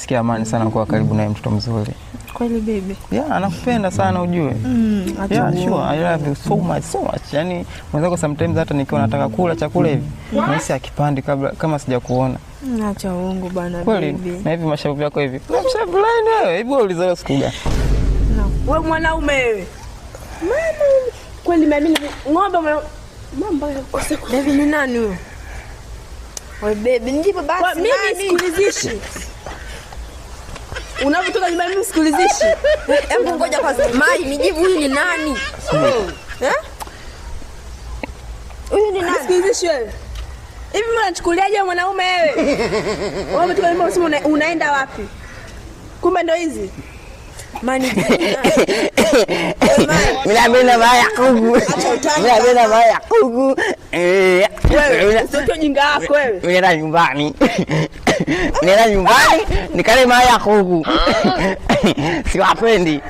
Najisikia amani sana kuwa karibu naye, mtoto mzuri. Kweli baby. Yeah, anakupenda sana ujue. Yeah, sure. I love you so much, so much. Yani mwenzako sometimes hata nikiwa nataka kula chakula hivi, nahisi akipandi kabla kama sijakuona. Acha uongo bana Kweli baby. Na hivi mashavu yako hivi. Na mashavu laini wewe, hebu wewe ulizaliwa siku gani? Wewe mwanaume wewe. Mama kweli mimi ng'ombe mambo yakose. Baby ni nani huyo? Wewe baby, nijibu Kwa basi. mimi Nani? sikulizishi. Unapotoka nyumbani mimi sikulizishi. Hebu ngoja kwanza. Mai, nijibu huyu ni nani? Eh? Huyu ni nani? Sikulizishi wewe. Hivi mimi unachukuliaje mwanaume wewe? Wewe umetoka nyumbani unasema unaenda wapi? Kumbe ndo hizi. Mai, nijibu ni nani? Mimi napenda mayai ya kuku. Mimi napenda mayai ya kuku. Eh, Wewe usitoke ujinga wako wewe. Mimi naenda nyumbani. Nenda nyumbani nikale mayai ya kuku. Siwapendi.